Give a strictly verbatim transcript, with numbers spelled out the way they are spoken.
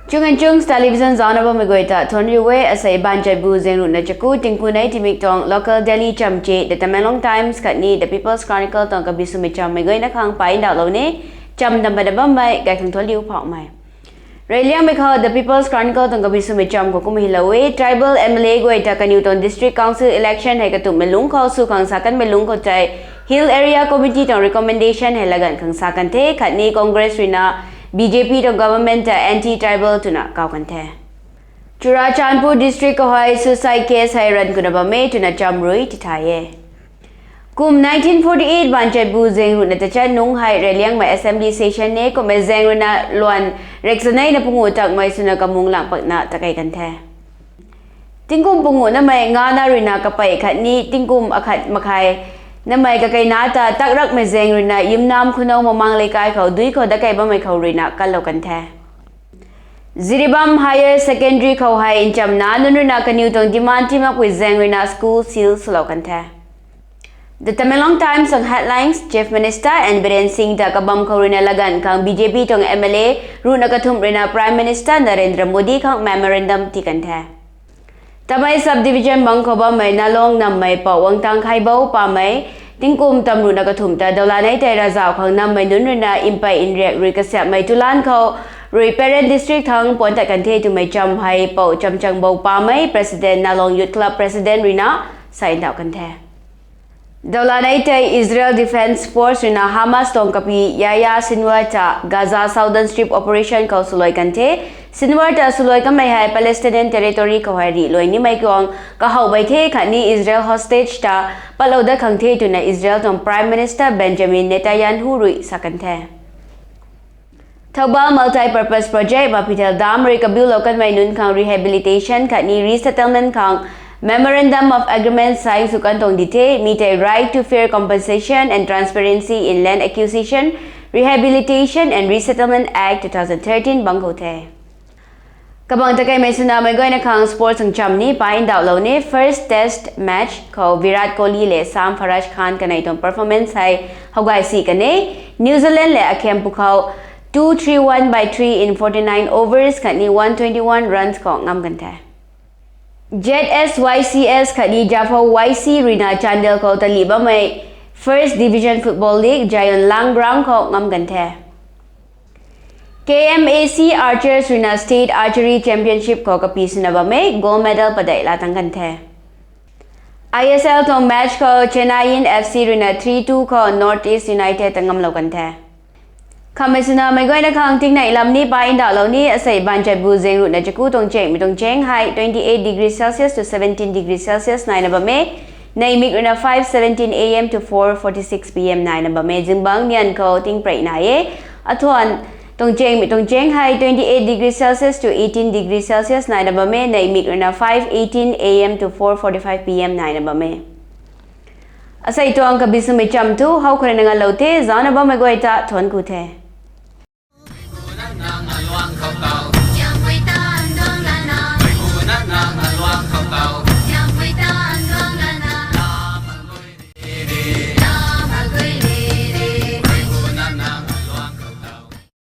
Chung and Chungs Television zaucna bammei guay ta thuanc riu e. Asei baanchaibu zeng ruhna chaku tingpun nei timik tuang local daily chamche The Tamenglong Times khatni The People's Chronicle tuang kabi swmei chammei guayna khang pa ndauhlou ni. Cham tam pana bammei gay khang thuanc riu phauhmei. Reyliangmei khou The People's Chronicle tuang kabi swmei cham khou kum hylou e. Tribal M L A guay ta kaniw tuang district council election hei katumhmei lungc khou sw khang sa kanmei lungc khou tei Hill Area Committee tuang recommendation hei laganv khang sa kan the, khatni Congress ruina B J P tuang government ta anti-tribal twna kau kan the. Churachandpur district khou hei suicide case hei ranv kuna bam e twna cham rui tithay e. Kum nineteen forty-eight baanchaibu zeng ruhna tachat nungc hei Reyliangmei assembly session ne kummei zaeng ruina luan reksaneina pungu takmei swna kamung lang pakna takei kan the. Tingkum pungu namei ngana ruina kapeih khatni tingkum akhat makhai namei kakeina ta takrakmei zaeng ruina Yumnam Khunou Mamang Leikai khou dui khou datkei bammei khou ruina kanlou kan the. Jiribam Higher Secondary khou hei nchamna nunc ruina kaniw tuang demand tiimakpui zaeng ruina school seal swlou kan the. The Tamenglong Times tuang headlines: Chief Minister N Biren Singh ta kabam khou ruina laganv khang B J P tuang M L A ruhna kathumh ruina Prime Minister Narendra Modi khang memorandum tii kan the. Tamei Subdivision bang khou bammei Nalong nammei Pou Wangtang Khaibou Pamei tingkum tam ruhna kathumh ta dawla nei tei ravzauh khang nammei nunc ruina mpey nriak rui kasiamhmei tulan khou rui Peren District thang puanc tat kan the twmei cham hei Pou Chamchangbou Pamei, President, Nalong Youth Club President ruina sa ndauh kan the. Dawla nei tei Israel Defence Force ruina Hamas tuang kapi Yahya Sinwar ta Gaza Southern Strip operation khou swluai kan the. Sinwar ta swluai kanmei hei Palestinian territory khou hei rih luai nimei kuang kahowmei the khatni Israel hostage ta patlou dat khang the twna Israel tuang Prime Minister Benjamin Netanyahu rui sa kan the. Thoubal Multi-Purpose Project Mapithel Dam rui kabiulou kanmei nunc khang rehabilitation khatni resettlement khang Memorandum of Agreement sign sw kan tuang di the. Mi tei Right to Fair Compensation and Transparency in Land Acquisition, Rehabilitation and Resettlement Act two thousand thirteen bang khou the. Kabang takeimei swna meic guayna khang sports tuang cham ni pa ndauhlou ni. First test match khou Virat Kohli le Sam Faraj Khan kanei tuang performance hei howgay si kan e. New Zealand le akhem pu khou two three one by three in forty-nine overs khatni one twenty-one runs khou ngam kan the. Z S Y C S khatni Jafo Y C ruina Chandel khou talih bammei First Division Football League Zion Lang Ground khou ngam kan the. K M A C Archers ruina State Archery Championship khou kapi swna bam e, gold medal padeih laa tang kan the. I S L tuang match khou Chennaiyin F C ruina three two khou North East United ta ngamlou kan the. Khamei swna meic guayna khang tingnei lam ni pa ndauhlou ni. Asei baanchaibu zeng ruhna chaku tuang chengmei tuang cheng hei twenty-eight degree Celsius to seventeen degree Celsius naina bam e. Neihmik ruina five seventeen A M to four forty-six P M naina bam e. Zingbangc nian khou tingprei nai e. Athuan tuang chengmei tuang cheng hei twenty-eight degree Celsius to eighteen degree Celsius naina bam e. Neihmik ruina five eighteen A M to four forty-five P M naina bam e. Asei tuang kabi swmei cham thu how khou rui na ngalou the. Zaucna bammei guay ta thuanc ku the.